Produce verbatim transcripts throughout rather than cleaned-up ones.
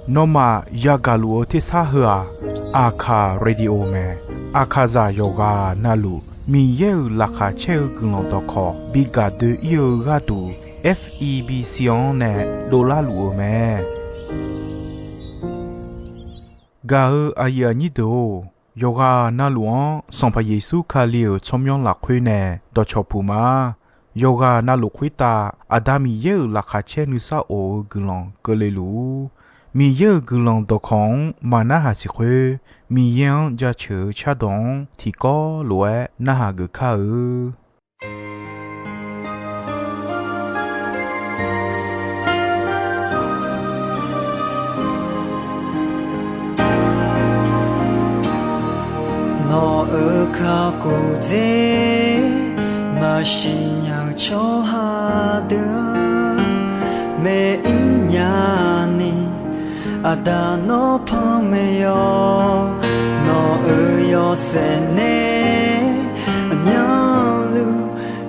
Nawmaf yagaq luf-eu tersar heu-aq, Aqkaq Radio mae. Aqkaqzaq yawqghaq navluf Miqyaer-euq laqkhaq caer-eu guiqlanq dawqkawq bi gaq doe-ir-eu gharduq, F E B C-anr nae dovlar luf-eu mae. Gaq-eu aqyuif aqnyir deuq-or, yawqghaq navluf-anr Sanqpaq Yeqsur Kali-euq tsawrmyanr lafkhoer nae dawqcawq puq ma. Yawqghaq navluf khoertav Aqda Miqyaer-euq laqkhaq caer nuisar of-eu guiqlanq keuvle luf-ur. Miqyaer-euq guiqlanq dawqkawq-anr maqnarhaq siq khoer, Miqyaer-anr jaceuq-eu cardawq-anr tiqkawv lof-aer narhaq geuf kar-eu. Nawq-euq kakhof dzer maqsiq nya-eu tsawrhaq deuq-anr, maeq-ir nya ni, Aqda nawr panmaeq yawq. Nawq-euq yawshaef nae aqmyanluf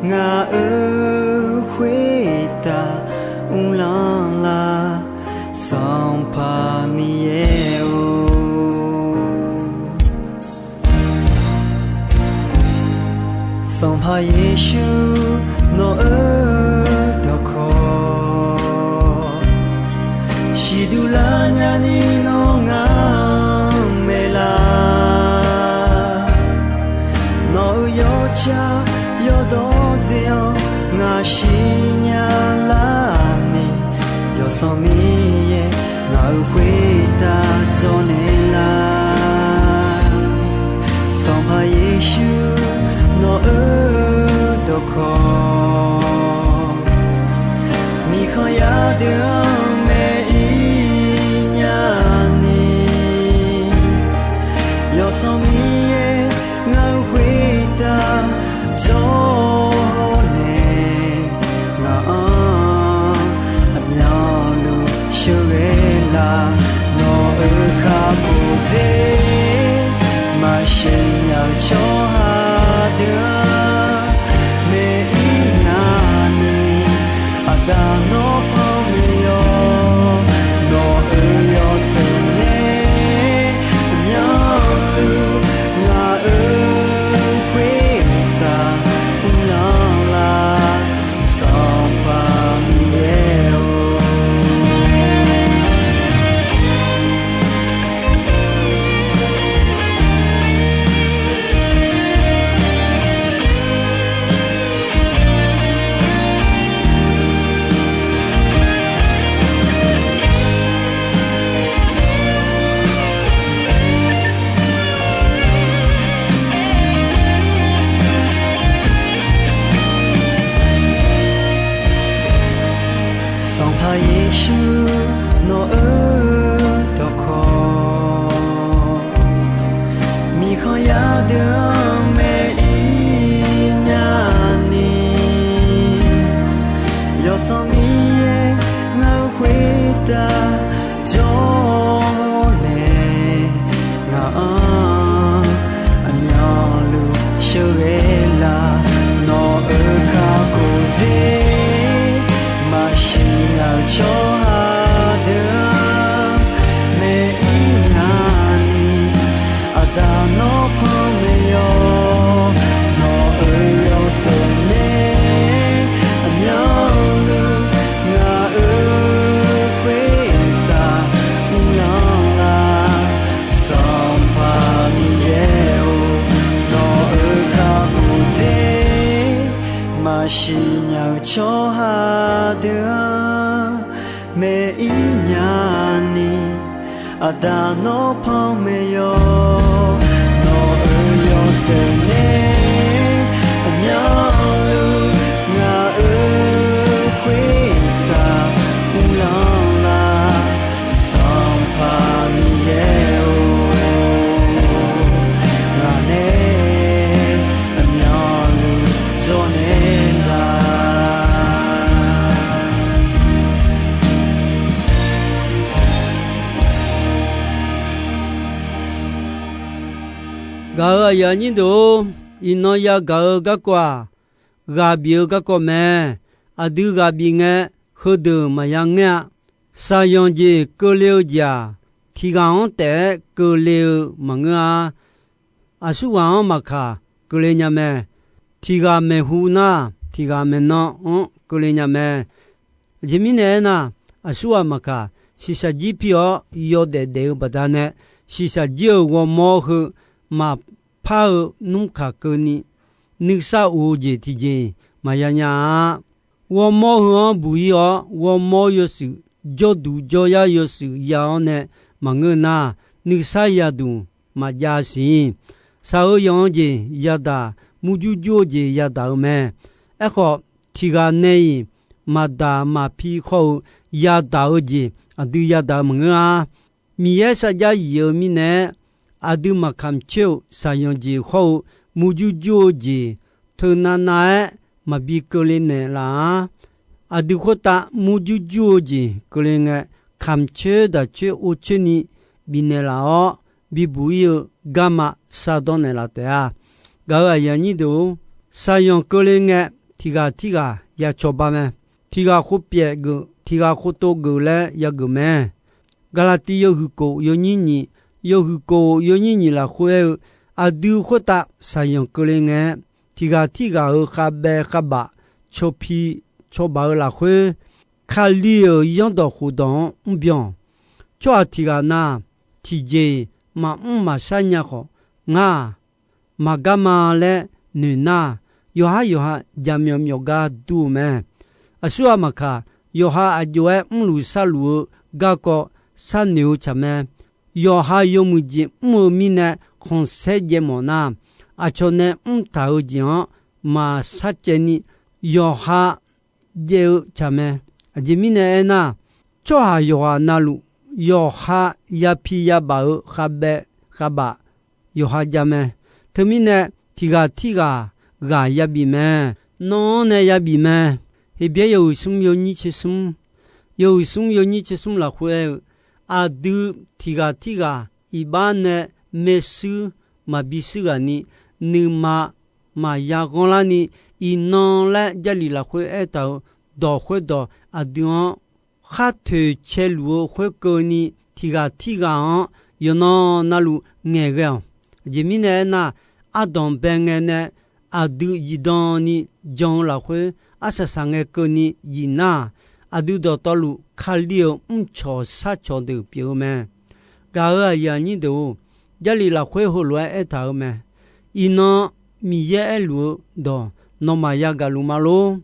ngaq-euq khoertav uvlanr lar, Sanqpaq Miqyaer-or. Sanqpaq Yeqsur nawq-euq dawqkawq siqduq lar nyani nawr ngaq-anr maeqlar. Nawq-euq yawtsaq yawdawr dzae-anr ngaq siqnya lar ni, Yawsanr Miqyaer ngaq-euq khoertav dzawrnaeq lar. Sanqpaq Yeqsur nawq-euq dawqkawq, miqkhanq yar deuq-anr maeq-ir nya ni, Yawsanr Miqyaer ngaq-euq khoertav dzawrnaeq, ngaq-anr aqmyanluf sheuqghae lar. Nawq-euq kakhof dzer maqsiq nya-eu tsawrhaq deuq-anr maeq-ir nya ni, Aqda nawr panmaeq yawq. Nawq-euq yawshaef nae aqmyanluf ngaq-euq khoertav uvlanr lar, Sanqpaq Miqyaer-or. Sanqpaq Yeqsur nawq-euq dawqkawq, miqkhanq yar deuq-anr maeq-ir nya ni, Yawsanr Miqyaer ngaq-euq khoertav dzawrnaeq, ngaq-anr aqmyanluf sheuqghae lar. Nawq-euq kakhof dzer maqsiq nya-eu tsawrhaq deuq-anr maeq-ir nya ni, Aqda nawr panmaeq yawq. Nawq-euq yawshaef nae aqmyanluf ngaq-euq khoertav uvlanr lar, Sanqpaq Miqyaer-or. Nawq-euq kakhof dzer maqsiq nya-eu tsawrhaq deuq-anr maeq-ir nya ni, Aqda nawr panmaeq yawq. Nawq-euq yawshaef nae aqmyanluf ngaq-euq khoertav uvlanr lar, Sanqpaq Miqyaer-or. Ngaq nae aqmyanluf dzawrnaeq lar. Gaq-euq aqyuif aqnyir deuq-or, iqnan yagaq-eu garkawv-aq, ghaq bif-eu garkawv mae. Aqdui ghaq bif ngae, heudeuq maqya ngaer-a. Shaqzanq jeq keuvle-eu jeq-aq, tiq ghaq-anr taef-aer keuvle-eu maqngeur-a. Aqsurghaq-anr maqkaq keuvle nya mae. Tiq ghaq maeqhu nar, tiq ghaq maeqnan-anr keuvle nya mae. Aqjeq mirnae aernar, aqsurghaq maqkaq shiqshaq jir pi-awr yawdaef daef-eu baqdanae, shiqshaq jir-euq ghawrmawr heu maqpar-eu nmr kaq keuvni, nuisar of-eu jeq tiqjeq-iq maqya nya-a. Ghawrmawr heu-anr buq-ir-awr, ghawrmawr yawshuif jawrduq jawryar yawshuif ya-awr nae maqngeur nar, nuisar yaduq maqjav siq. Shaq-eu yanq-eu jeq yadaq, murjur jur-eu jeq yadaq-eu mae. Aerkhawf, tiq ghaq nae-iq maqdaq maqpi khawr-eu yadaq-eu jeq aqdui yadaq-eu maqngeur-a. Miqyaer sarjax yif-eu mirnae-aer, aqdui maqkamq coer-euq shaqzanq jeq khawr-eu murjur jur-eu jeq teunav nav-aer maqbi keuvle naeqlaf-a. Aqdui khoertav murjur jur-eu jeq keuvle ngae, kamq coer daq coer or coer ni bifnaeq laf-awr, bibuq-ir-eu garma shardanr naeqlaf taef-a. Gaq-euq aqyuif aqnyir deuq-or, shaqzanq keuvle ngae, tiq ghaq tirghaq ya cawba mae. Tiq ghaq khov pyaeq geuf, tiq ghaq khov tov geuf laer yageuf mae. Gaqlaqtiv yawhuiq kof yawnyir nyiq, yawhuiq kof yawnyir nyiq lafkhoer aer-eu, aqdui khoertav shaqzanq keuvle ngae-aer, tiq ghaq tirghaq-euq khavbaev khavbaf cawpi cawbaf-eu lafkhoer, Kali-euq zanrdawq khofdawq-anr mrbyan-awq. Tsawrhaq tiq ghaq na, tiqjeq-iq maqmr maqshar nya khawf, ngar-aq, maqgar ma laer noeq nar, yawqhar yawqha jaqmyawf myawf gar dur-eu mae. Aqsurghaq maqkaq, yawqha aqjox-aer mrluf sharluf-eu garkawv sharnoeq-eu tsaq mae. Yawqha yawmuiq jeq mr-eu mirnae khanqsaer jaev mawf nar, aqcawq nae mrtaq-eu jeq-anr maqshar caev ni, yawqha jaev-eu tsaq mae. Aqjeq mirnae aernar, tsawrhaq yawqghaq na luf, yawqha yapi yabaf-eu khavbaev khavbaf yawqha jav mae. Teumirnae, tiq ghaq tirghaq ghaq yabif mae. Nan-anr nae yabif mae. Heqbyaer yawhuiq smr yawnyir tser smr, yawhuiq smr yawnyir tser smr lafkhoer aer-eu, aqdui tiq ghaq tirghaq iqbax nae maershuir maqbi shuir ghaq ni, nuima maqya ghanrlar ni, iqnan laer Jarlif lafkhoer aertaq-euq dawq khoerdawq aqdui-anr khar toeq caeluf-eu khoerkeuvni, tiq ghaq tirghaq-anr yawqnan navluf ngaeqghae-awq. Aqjeq mirnae aernar, ardanq bae ngae nae aqdui zifdan ni jan-eu lafkhoer, arsaq saq ngae keuvni zif nar-aq, aqdui dawqtawvluf Kali-euq mrcawq sharcawq deuq pyeuf-eu mae. Gaq-euq aqyuif aqnyir deuq-or, Jarlif lafkhoer heulof-aer aertaq-euq mae. Iqnan Miqyaer aerluf-eu dawq nawmaf yagaq luf ma lor.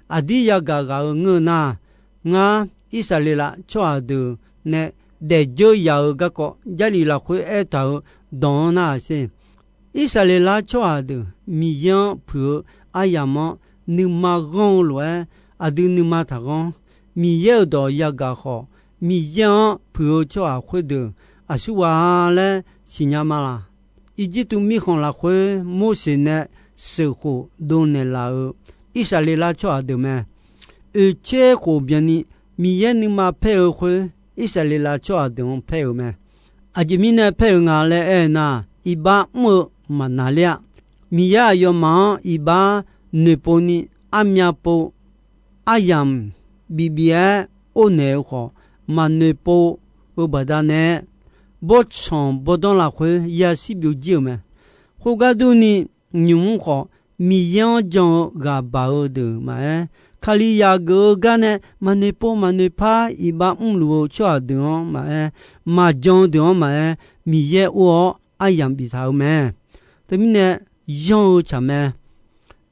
Aqdir yagaq ghaq-eu ngeur-eu nar, ngar Irsaqleqlav tsawrhaq deuq nae daefdzeur yaq-eu garkawv Jarlif lafkhoer aertaq-euq dawq-anr nar-aq sher. Irsaqleqlav tsawrhaq deuq Miqyaer-anr puiq-eu aryamq-anr nuima ghanr-eu lof-aer, aqdui nuima taqghanr. Miqyaer-euq dawq yagaq khawf, Miqyaer-anr puiq-eu tsawrhaq khoerdeuq aqsurghaq-a laer siqnya ma laq? Irjirtuv mirkhanq lafkhoer Morseq nae sheuqkhof dovnaeq laf-euq Irsaqleqlav tsawrhaq deuq mae. Oeqtser khof byanni Miqyaer nuima paer-eu khoer, Irsaqleqlav tsawrhaq deuq-anr paer-euq mae. Aqjeq mirnae paer-euq nga laer aer-eu nar, iqbax mr-eu maqnaqler-a. Miqyaer aqyawfmaf-anr iqbax noeqpov ni, armyav pov, aryamq bif bif-aer ornaeq-eu khawf, maqnoeq pov-eu baqdanae, bawrtsanq bawrdanr lafkhoer yashir byovjir-euq mae. Khoergar durni, nymq mr khawf, Miqyaer-anr jan-eu ghaq baq-eu deuq maqaer, Kalizaq geuf-eu gar nae maqnoeq pov maqnoeq par iqbax mrluf-eu tsawrhaq deuq-anr maqaer, maqjan-eu deuq-anr maqaer, Miqyaer or-awr aryamq biftaq-eu mae. Teumirnae, yanr-eu tsaq mae.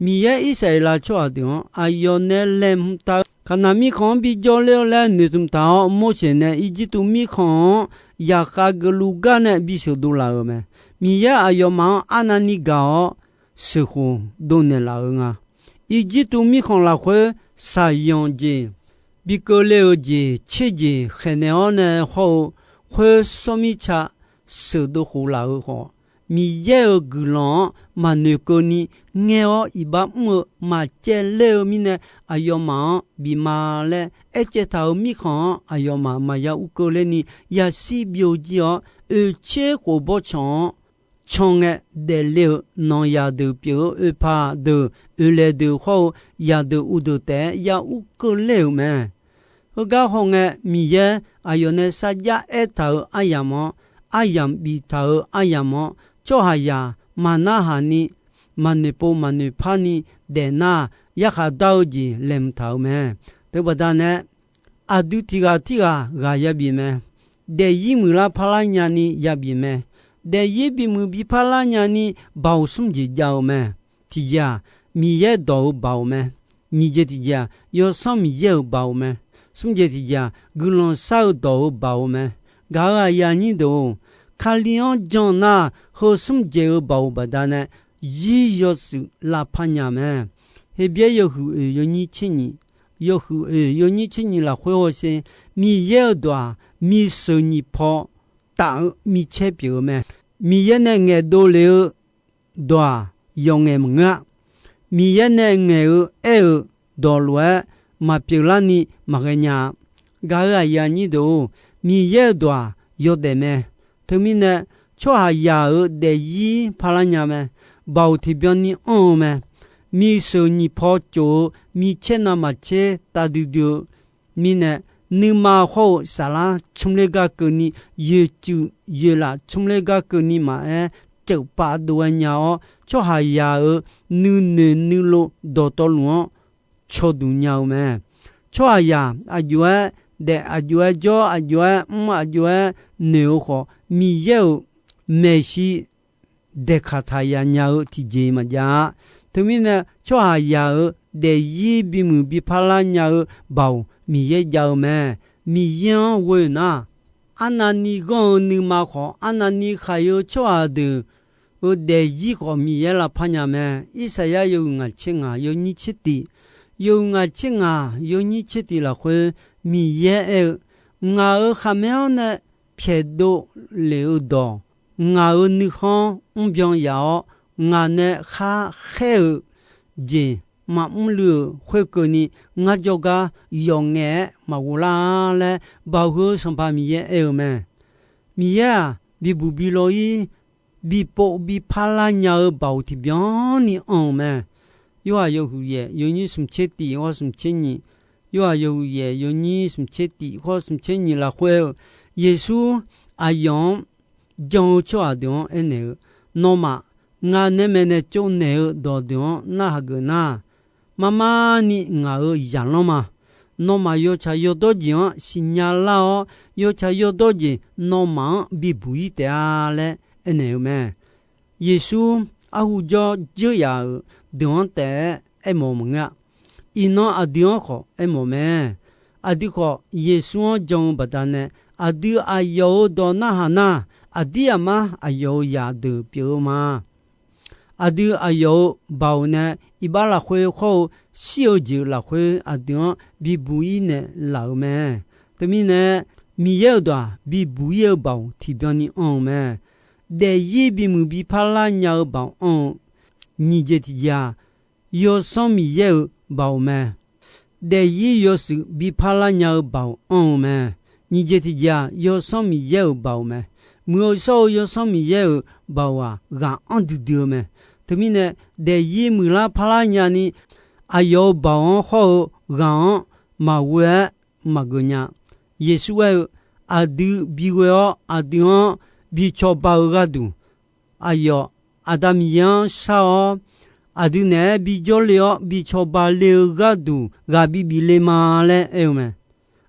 Miqyaer Irsaqleqlav tsawrhaq deuq-anr aqyawf nae laeqhmq taq-eu Kaqnaq mirkhanq-anr bijawr ler-eu laer noeqtmq taq-awr, Morseq nae Irjirtuv mirkhanq-anr yaqkhav geufluf gar nae bisheuq dovlaf-euq mae. Miqyaer aqyawfmaf-anr arnavni gaq-awr sheuqkhof dovnaeq laf-eu nga. Irjirtuv mirkhanq lafkhoer shaqyanq jeq, bi keuvle-eu jeq tser jeq khaeqnaeq-awr nae hawr-eu khoer sawr mirtsa sheuqdov khof laf-eu khawf, Miqyaer-euq guiqlanq-anr maqnoeq keuvni ngaer-awr iqbax mr-eu maqcaevler-eu mirnae aqyawfmaf-anr bif ma laer aercaev taq-euq mirkhanq-anr aqyawfmaf maqya ur keuvler ni yashir byovjir-awr, oeqtser khof bawrtsanq-anr can ngae daefle-euq nanqzaq deuq pyeuf-eu oeqpaq deuq oeqlaeq deuq hawr-eu zaqdeuq uqdeuq taef-aer ya ur keuvler-euq mae. Heugar hawngae, Miqyaer aqyawf nae sarjax aertaq-euq aryamq-anr, aryamq biftaq-euq aryamq-anr, tsawrhaqzaq maqnarhaq ni, maqnoeq pov maqnoeq par ni daefnar, yarkhaq dar-eu jeq laeqhmq taq-euq mae. Teubaqda nae, aqdui tiq ghaq tirghaq ghaq yabif mae. Daefzir muiqlar parlar nyani yabif mae. Daefzir bimuiq bi parlar nyani baoq smr jeq jav-eu mae. Tiqjeq-aq, Miqyaer dawq-euq baoq mae. Nyiq jeq tiqjeq-aq, Yawsanr Miqyaer-euq baoq mae. Smr jeq tiqjeq-aq, guiqlanq shar-eu dawq-euq baoq mae. Gaq-euq aqyuif aqnyir deuq-or, Kali-anr jan nar, heu smr jeq-euq baoq baqdanae zir yawshuif lavpar nya mae. Heqbyaer yawhuiq oeq yawnyir tser nyiq, yawhuiq oeq yawnyir tser nyiq lafkhoer hawsher, Miqyaer-euq dawq-aq, miqsheuq nyiq paw taf-eu micaer pyeuf-eu mae. Miqyaer nae ngaeqdov lef-eu dawq-aq, yawf ngaeq maqngeur-a. Miqyaer nae ngaeq-eu aer-eu dawq lof-aer maqpyeuf larni maqghae nya-a. Gaq-euq aqyuif aqnyir deuq-or, Miqyaer-euq dawq-aq, yawdaef mae. Teumirnae, tsawrhaqzaq-euq daefzir parlar nya mae. Baoq tiqbyan ni anr-eu mae. Miqsheuq nyiq paw cof-eu micaer navmaqtser tavdui dui-eu mirnae, nuima hawr-eu saflar tsmr ler gar keuvni, yoeqtsuif yoeqlaf tsmr ler gar keuvni maqaer, ceuf pav dov-aer nya-awr, tsawrhaqzaq-euq nuinoeq nuilov dawqtawvluf-anr cawduq nya-eu mae. Tsawrhaqzaq aqjox-aer daef, aqjox-aer jawr, aqjox-aer mr, aqjox-aer noeq-eu khawf, Miqyaer-euq maeqshi daeqkaq taq ya nya-eu tiqjeq maqjav-a. Teumirnae, tsawrhaqzaq-euq daefzir bimuiq bi parlar nya-eu baoq Miqyaer jav-eu mae. Miqyaer-anr ghoe nar, arnavni ghanr-eu nuima khawf, arnavni khaq-eu tsawrhaq deuq-euq daefzir khawf, Miqyaer lavpar nya mae. Irsaqyar yawhuiq ngaq tser ngaq yawnyir tser tiq, yawhuiq ngaq tser ngaq yawnyir tser tiq lafkhoer, Miqyaer aer-eu, Ngaq-euq khaqmae-anr nae pyaeqdov lef-eu dawq, ngaq-euq nuikhanr mrbyan yaf-awr, ngaq nae khar khaer-eu jeq maqmr luiv-euq khoerkeuvni, ngar jawrgar yawf ngaef-aer maqghov lar-a laer, Baoq heu-eu Sanqpaq Miqyaer aer-eu mae. Miqyaer-aq, bibuq bi law-ir, bipov bi parlar nya-eu baoq tiqbyan ni anr-eu mae. Yorhaq yawhuiq yaef yawnyir smq tser tiq hawr smq tser nyiq, Yorhaq yawhuiq yaef yawnyir smq tser tiq hawr smq tser nyiq lafkhoer-eu, Yeqsur aqyawf-anr jan-eu tsawrhaq deuq-anr aernaeq-eu, Nawmaf, ngaq nae maeqnaeq tsovnaeq-eu dawq deuq-anr narhaq geuf nar, mar mar ni ngaq-euq zaqlanr ma. Nawmaf yawtsaq yawdawr jeq-anr siqnya lar-awr, yawtsaq yawdawr jeq nawmaf-anr bibuq-ir taef-a laer aernaeq-eu mae. Yeqsur arhu jawr dzeur yaf-euq deuq-anr taef-aer aermawf maqngeur-a. Iqnan aqdui-anr khawf aermawf mae. Aqdui khawf Yeqsur-anr jan-eu baqdanae, aqdui aqyawf-euq dawq narhaq nar, aqdir aqmar aqyawf-euq zaqdeuq pyeuf-eu ma. Aqdui aqyawf-euq baoq nae iqbax lafkhoer hawr-eu shir-eu jeq lafkhoer aqdui-anr bibuq-ir naeqlaf-euq mae. Teumirnae, Miqyaer-euq dawq-aq, bibuq-ir-eu baoq tiqbyan ni anr-eu mae. Daefzir bimuiq bi parlar nya-eu baoq anr-eu. Nyiq jeq tiqjeq-aq, Yawsanr Miqyaer-euq baoq mae. Daefzir yawshuif bi parlar nya-eu baoq anr-eu mae. Nyiq jeq tiqjeq-aq, Yawsanr Miqyaer-euq baoq mae. Muiq-eu shawr-eu Yawsanr Miqyaer-euq baoq-aq, ghaq anr duidui-eu mae. Teumirnae, daefzir muiqlar parlar nyani, aqyawf-euq baoq-anr hawr-eu ghaq-anr maqghoe-aer maqgeuf nya. Yeqsur aer-eu, Aqdui bighoe-awr aqdui-anr bi cawba-eu gharduq, aqyawf Aqda Miqyaer-anr shar-awr, aqdui naeq-aer bijawr le-awr bi cawba le-eu gharduq ghaq bibif le ma laer aer-eu mae.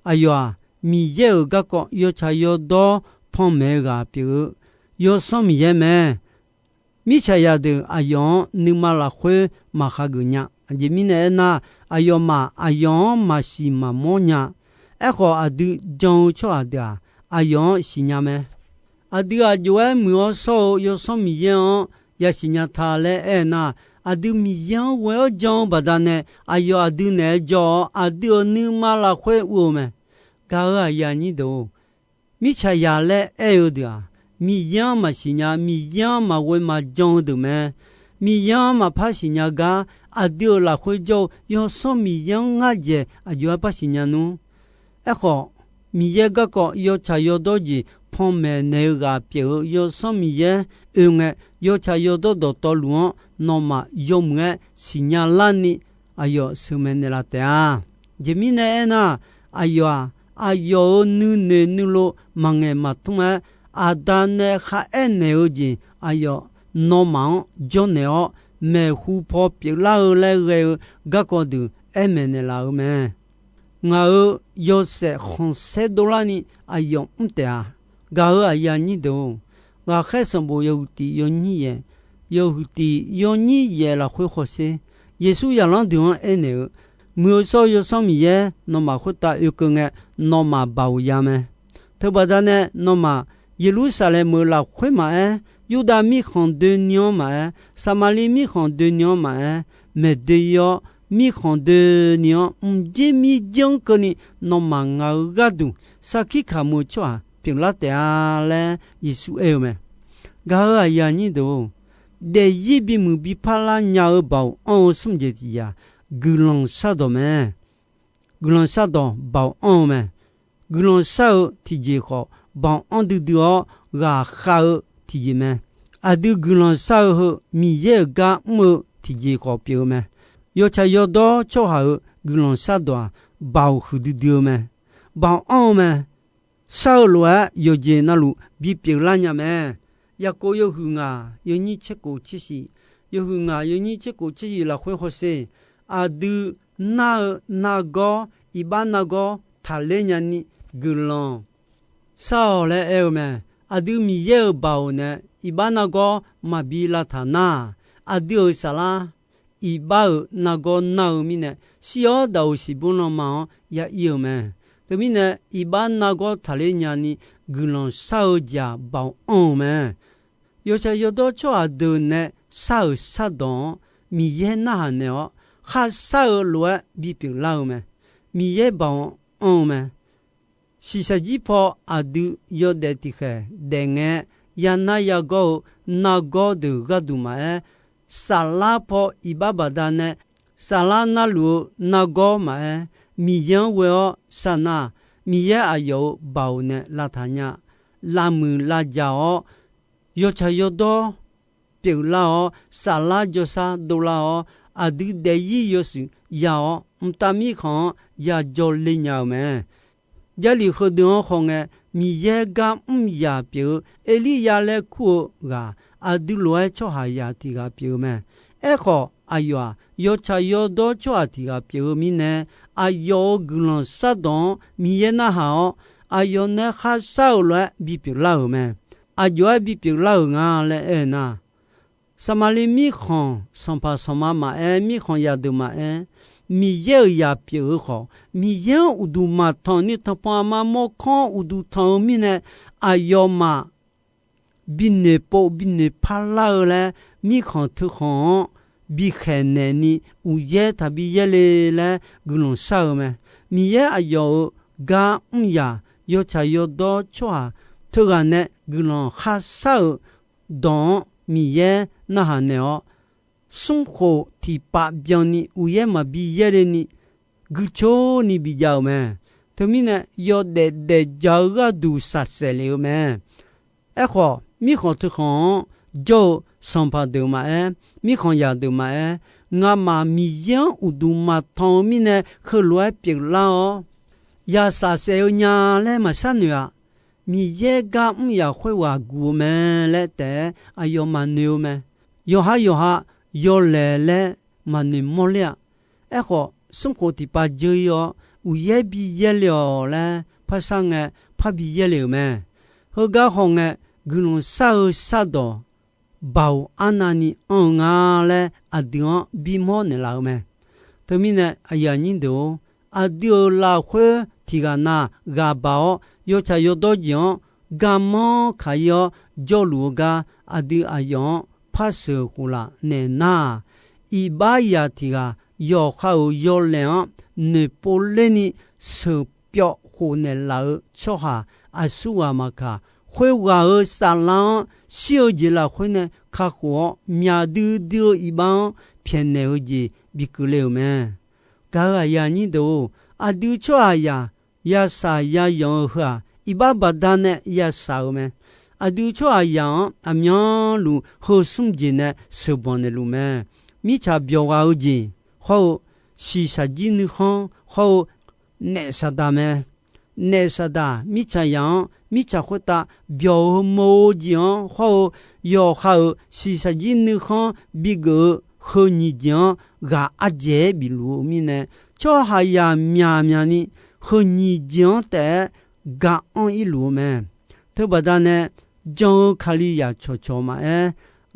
Aqyawf-aq, Miqyaer-euq garkawv yawtsaq yawdawr panmaeq-eu ghaq pyeuf-eu Yawsanr Miqyaer mae. Mirtsaqzaq deuq aqyawf-anr nuima lafkhoer maqhageuf nya. Aqjeq mirnae aernar, aqyawfmaf aqyawf-anr maqsiq maqmawr nya. Aerkhawf, aqdui jan-eu tsawrhaq deuq-aq, aqyawf-anr siqnya mae. Aqdui aqjox-aer muiq-awr shawr-eu Yawsanr Miqyaer-anr yasiq nya ta laer aernar, aqdui Miqyaer-anr ghoe-awr jan-eu baqdanae, aqyawf aqdui naeq-aer jawr-awr, aqdui-euq nuima lafkhoer ur-eu mae. Gaq-euq aqyuif aqnyir deuq-or, mirtsaqzaq laer aer-eu deuq-aq, Miqyaer-anr maqsiq nya, Miqyaer-anr maqghoe maqjan-eu deuq mae. Miqyaer-anr maqpar siqnya gar, aqdui-euq lafkhoer jawr-eu Yawsanr Miqyaer-anr ngar dzaeq aqjox-aer par siqnya nmr. Aerkhawf, Miqyaer garkawv yawtsaq yawdawr jeq panmaeq naeq-eu ghaq pyeuf-eu Yawsanr Miqyaer oe ngae, yawtsaq yawdawr dawqtawvluf-anr nawmaf yawmuiq-aer siqnya larni aqyawf sheuqmaeq naeqlaf taef-a. Aqjeq mirnae aernar, Aqyawf-aq, aqyawf-euq nuinoeq nuilov maqngaeq maqtmr-aer, Aqda nae kharaer naeq-eu jeq aqyawf nawmaf-anr jawrnaeq-awr, maeqhu paw pyeuflar-eu laer ghae-eu garkawv deuq aer maeqnaeq laf-euq mae. Ngaq-euq yawshaef khanqsaer dovlarni aqyawf mr taef-a. Gaq-euq aqyuif aqnyir deuq-or, ghaqkhaer sanqbof yawhuiq tiq yawnyir yaeq, yawhuiq tiq yawnyir yaeq lafkhoer hawsher, Yeqsur zaqlanr deuq-anr aernaeq-eu, Muiq-eu shawr-eu Yawsanr Miqyaer nawmaf khoertav oekeuv ngae, nawmaf baoq ya mae. Teubaqda nae nawmaf Yeqlursaqlaeq meuq lafkhoer maqaer, Yurdav mirkhanq doeni-anr maqaer, Saqmaqliv mirkhanq doeni-anr maqaer, maeqdoe-ir-awr, mirkhanq doeni-anr mqjer mirjir-anr keuvni nawmaf ngaq-euq gharduq sarkir kamq-eu tsawrhaq pyeuflar taef-a laer Yeqsur aer-eu mae. Gaq-euq aqyuif aqnyir deuq-or, daefzir bimuiq biparlar nya-eu baoq anr-eu smr jeq tiq jeq-aq, guiqlanq shardawq mae. Guiqlanq shardawq baoq anr-eu mae. Guiqlanq shar-eu tiqjeq khawf, baoq anr duidui-awr ghaqkhav-eu tiqjeq mae. Aqdui guiqlanq shar-eu heu Miqyaer-euq gar mr-eu tiqjeq khawf pyeuf-eu mae. Yawtsaq yawdawr tsawrhaq-euq guiqlanq shardawq-aq, baoq huiqdui dui-eu mae. Baoq anr-eu mae. Shar-eu lof-aer yawqjeq navluf bipyeuf lar nya mae. Yaqkov yawhuiq ngaq yawnyir tserkhof tsershif, yawhuiq ngaq yawnyir tserkhof tsershif lafkhoer hawsher, aqdui nar-eu nargawr, iqbax nargawr taqler nyani guiqlanq shar-awq laer aer-eu mae. Aqdui Miqyaer-euq baoq nae iqbax nargawr maqbi lavtaq nar-aq, aqdui-euq saflar iqbax-euq nargawr nar-eu mirnae, shir-awr daqoq siqbur lanma-anr ya ir-eu mae. Teumirnae, iqbax nargawr taqler nyani guiqlanq shar-eu jeq-aq, baoq anr-eu mae. Yawtsaq yawdawr tsawrhaq deuq nae shar-euq shardawq-anr Miqyaer narhaq naeq-awr, kharshar-eu lof-aer bipyeuf lar-eu mae. Miqyaer baoq anr-eu mae. Shiqshaq jir paw aqdui yawdaef tiqkhaeq daef ngae, yanar yagawr-eu nargawr deuq gharduq maqaer, saflar paw iqbax baqdanae saflar narluf-eu nargawr maqaer, Miqyaer-anr ghoe-awr sharnar, Miqyaer aqyawf-euq baoq nae lavtaq nya, lavmuiq lavjaq-awr, yawtsaq yawdawr pyeuflar-awr, saflar jawrshar dovlar-awr, aqdui daefzir yawshuif ya-awr, mqtav mirkhanq-anr ya jawr le nya-eu mae. Jarlif heudeuq-anr hawngae, Miqyaer gar mr yaq pyeuf-eu Erliryav laer kur-eu ghaq, aqdui lof-aer tsawrhaqzaq tiq ghaq pyeuf-eu mae. Aerkhawf, aqyawf-aq, yawtsaq yawdawr tsawrhaq tiq ghaq pyeuf-eu mirnae, aqyawf-euq guiqlanq shardawq-anr Miqyaer narhaq-awr, aqyawf nae kharshar-eu lof-aer bipyeuf lar-euq mae. Aqjox-aer bipyeuf lar-euq nga laer aer nar, Saqmaqliv mirkhanq sanqpaq sanqma maqaer, mirkhanq zaqdeuq maqaer, Miqyaer-euq zaq pyeuf-eu khawf, Miqyaer-anr uqduq maqtanq ni tanqpanq aqma mawrkawr-anr uqduq tanq-eu mirnae, aqyawfmaf binoeq pov binoeq parlar-eu laer, mirkhanq teukhanq-anr bikhaeq naeqni uqyaer taqbi yaerle laer guiqlanq shar-eu mae. Miqyaer aqyawf-euq gar mr yaq, yawtsaq yawdawr tsawrhaq teughaq nae guiqlanq kharshar-euq dawq-anr Miqyaer narhaq naeq-awr, smrkhof tiqpav byanni uqyaer maqbi yaerle ni guicoer ni bijav-euq mae. Teumirnae, yawdaef daefjaq-eu gharduq shaqsaef lef-eu mae. Aerkhawf, mirkhanq teukhanq-anr jawr-eu sanqpaq deuq maqaer, mirkhanq zaqdeuq maqaer, ngamaf Miqyaer-anr uqduq maqtanq-eu mirnae heulof-aer pyeuflar-awr, ya shaqsaef-eu nya laer maqshar noeq-aq, Miqyaer gar mr yaq khoerghaq guq-eu mae laer taef-aer aqyawfmaf noeq-eu mae. Yawqha yawqha yawlaeq laer maqnoeq mawrler-a. Aerkhawf, smrkhof tiqpav dzeur-ir-awr, uqyaer bi yaerle-awq laer parshar ngae, parbi yaerle-euq mae. Heugar hawngae, guiqlanq shar-eu shardawq baoq arnavni anr-eu nga laer aqdui-anr bimawr naeqlaf-eu mae. Teumirnae, aqyuif aqnyir deuq-or, aqdui-euq lafkhoer tiqghaq na ghaq baq-awr, yawtsaq yawdawr jeq-anr garmanr kaq-ir-awr jawrluf-eu gar aqdui aqyawf-anr par sheuq khof laf naeq nar-aq, iqbax zaq tiq ghaq yawqha-euq yawlaeq-anr noeqpov lerni sheuqpyawv khofnaeq laf-eu tsawrhaq aqsurghaq maqkaq, khoerghaq-euq saflar-anr shir-eu jeq lafkhoer nae kakhof-awr, myaq duidui-eu iqbax-anr pyaeqnaeq-eu jeq bikeuvle-euq mae. Gaq-euq aqyuif aqnyir deuq-or, aqdui tsawrhaqzaq yashaq yayanq-eu heu-aq, iqbax baqdanae yashaq-eu mae. Aqdui tsawrhaqzaq-anr aqmyanluf heu smr jeq nae sheuqbanq naeqluf mae. Mirtsaq byawq ghaq-eu jeq hawr-eu, shiqshaq jir nuikhanr hawr-eu, naef Saqdaq mae. Naef Saqdaq mirtsaqzaq-anr mirtsaq khoertav byawq-eu meuq-eu jeq-anr hawr-eu yawqha-euq shiqshaq jir nuikhanr bigeuf-eu heu nyiq jeq-anr ghaq ardzaeq-aer bifluf-eu mirnae, tsawrhaqzaq myaqmyaq ni heu nyiq jeq-anr taef-aer ga anr irluf-eu mae. Teubaqda nae, jan-eu Kalizaq cawqcawq maqaer,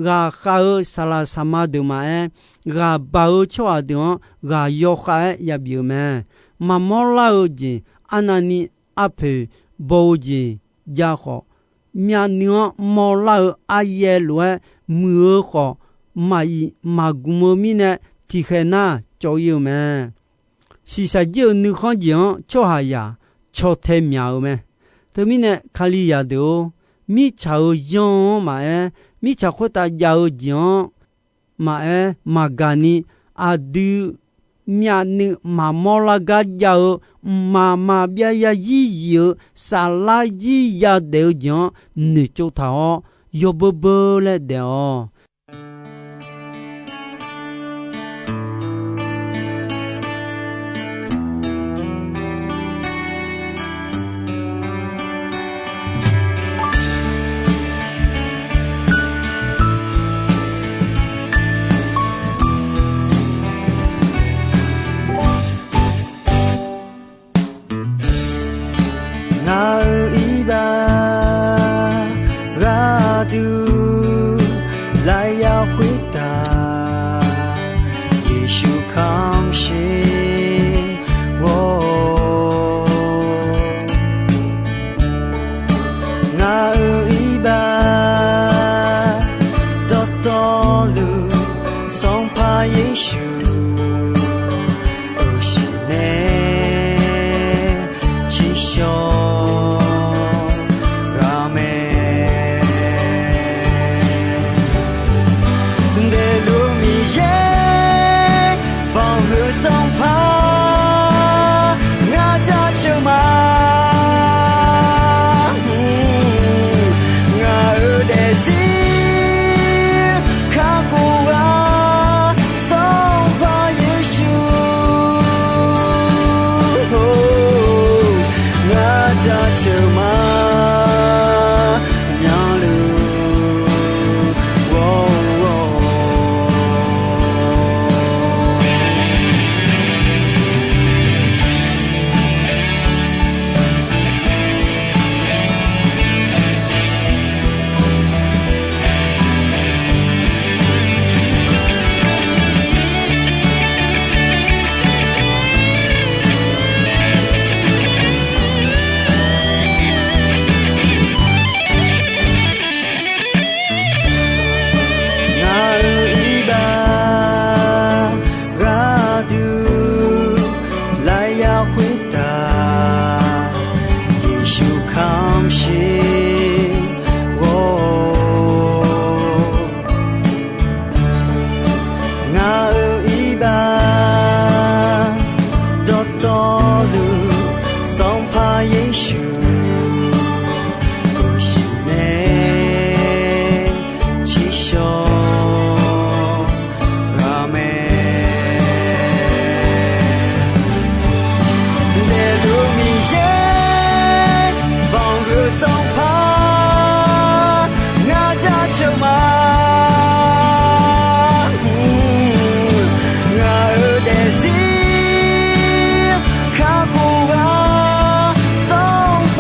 ghaqkhav-eu saqlaq saqma deuq maqaer, ghaqbaq-eu tsawrhaq deuq-anr ghaq yawkhav-aer yabif-eu mae. Maqmawr lar-eu jeq arnavni arpoeq baw-eu jeq jav khawf, myavnuiv-anr mawrlar-eu aryaev lof-aer muiq-eu khawf, maqif maqgmq-eu mirnae tiqkhaeq nar cawv ir-eu mae. Shiqshaq jir-eu nuikhanr jeq-anr tsawrhaqzaq caw tae myaq-eu mae. Teumirnae Kalizaq deuq-or, mirtsaq-euq yanr-anr maqaer, mirtsaq khoertav jav-eu jeq-anr maqaer maqgaq ni, aqdui myavnuiv maqmawr lar gar jav-eu mqmaq maqbyav zarzir zif-eu saflar zir yadaef-eu jeq-anr noeqtsov taq-awr, yawbeur beur laer daef-awq. Ngaq-euq iqbax gharduq lafyaq khoertav, Yeqsur kamq sher-awq. Ngaq-euq iqbax dawqtawvluf, Sanqpaq Yeqsur, euqshiq nae tsiqshawq ghaq mae. Daefluf Miqyaer banqhuiq Sanqpaq ngar jaceuq ma. Ngaq-euq daefzir kakhof-a Sanqpaq Yeqsur, ngar jaceuq ma. Myanluf ghawr-awq. Ngaq-euq iqbax gharduq lafyaq khoertav, Yeqsur kamq sher-awq. Ngaq-euq iqbax dawqtawvluf, Sanqpaq Yeqsur, euqshiq nae tsiqshawq ghaq mae. Daefluf Miqyaer banqhuiq Sanqpaq ngar jaceuq ma. Ngaq-euq daefzir kakhof-a Sanqpaq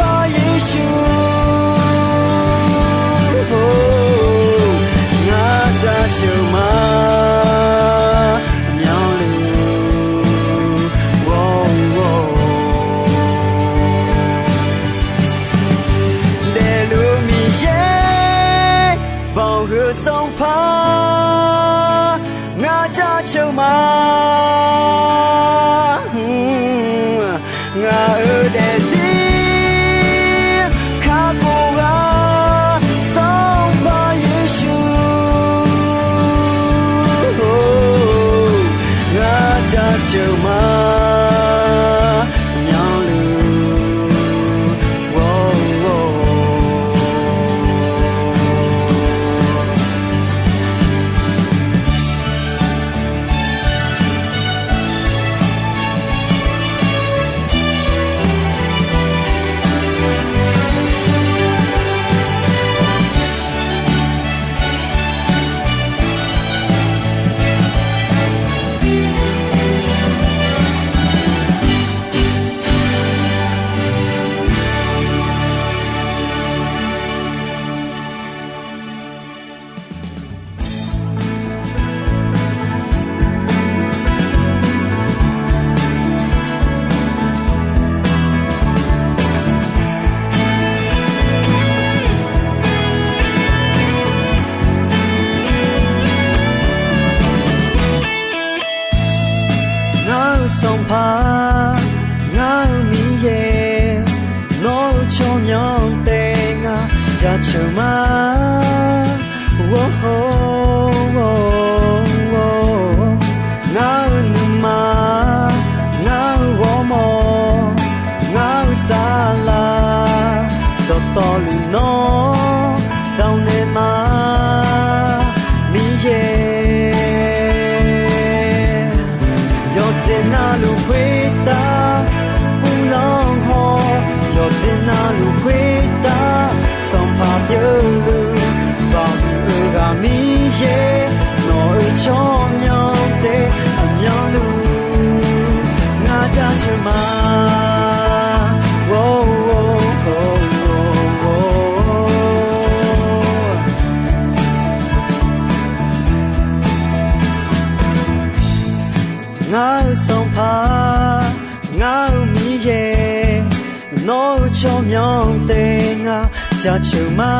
Nawr-eu tsawrmyanr taef ngar jaceuq ma.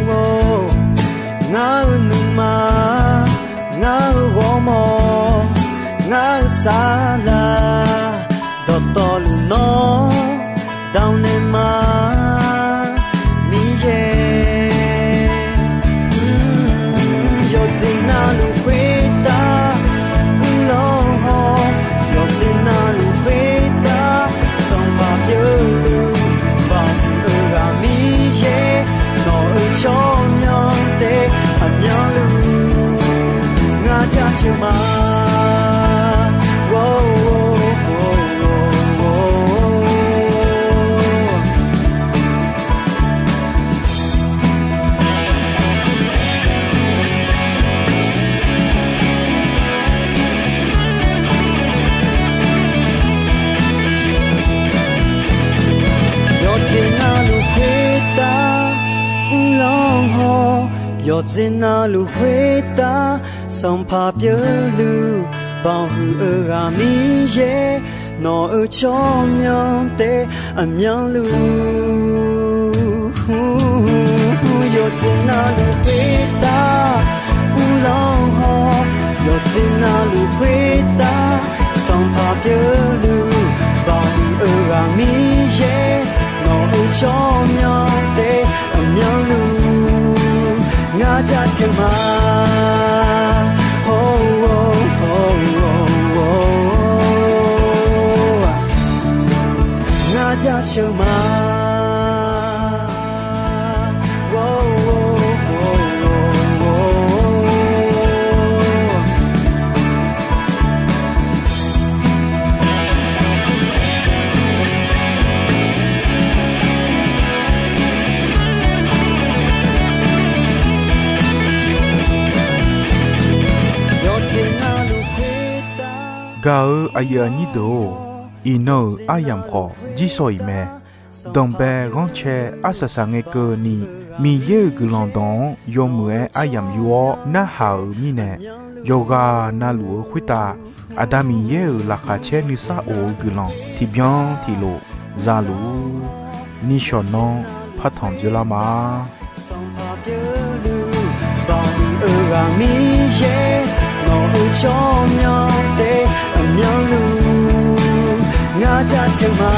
Or, ngar-eu nuima, ngar-eu ghawrmawr, ngar-eu saflar, dawqtawvluf nawr dav naeq ma, Miqyaer. Yawqjeq navluf khoertav uvlanr haw, yawqjeq navluf khoertav sanqpaq pyeufluf, baoq huiq-eu ghaq Miqyaer, nawq-euq tsawrmyanr taef aqmyanluf ngar jaceuq ma. Yawqjeq navluf khoertav uvlanr haw, yawqjeq navluf khoertav sanqpaq pyeufluf, baoq huiq-eu ghaq Miqyaer, nawq-euq tsawrmyanr taef aqmyanluf. Yawqjeq navluf khoertav uvlanr haw, yawqjeq navluf khoertav sanqpaq pyeufluf, baoq huiq-eu ghaq Miqyaer, nawq-euq tsawrmyanr taef aqmyanluf ngar jaceuq ma. Ngar jaceuq ma. Gaq-eu aqyuif aqnyir deuq-or, iqnan-euq aryamq khawf jirsawq iq mae. Danqbae ghanrcae arsaq saq ngae keuvni, Miqyaer-euq guiqlanq dawq-anr yawmuiq-aer aryamq yur-awr narhaq-euq mirnae, yawqghaq navluf-eu khoertav Aqda Miqyaer-euq laqkhaq caer nuisar of-eu guiqlanq tiqbyan tiqlof za luf-ur. Nishawq nanr partanq dzoerlar ma. Sanqpaq pyeufluf, baoq huiq-eu ghaq Miqyaer, nawq-euq tsawrmyanr taef aqmyanluf ngar jaceuq ma.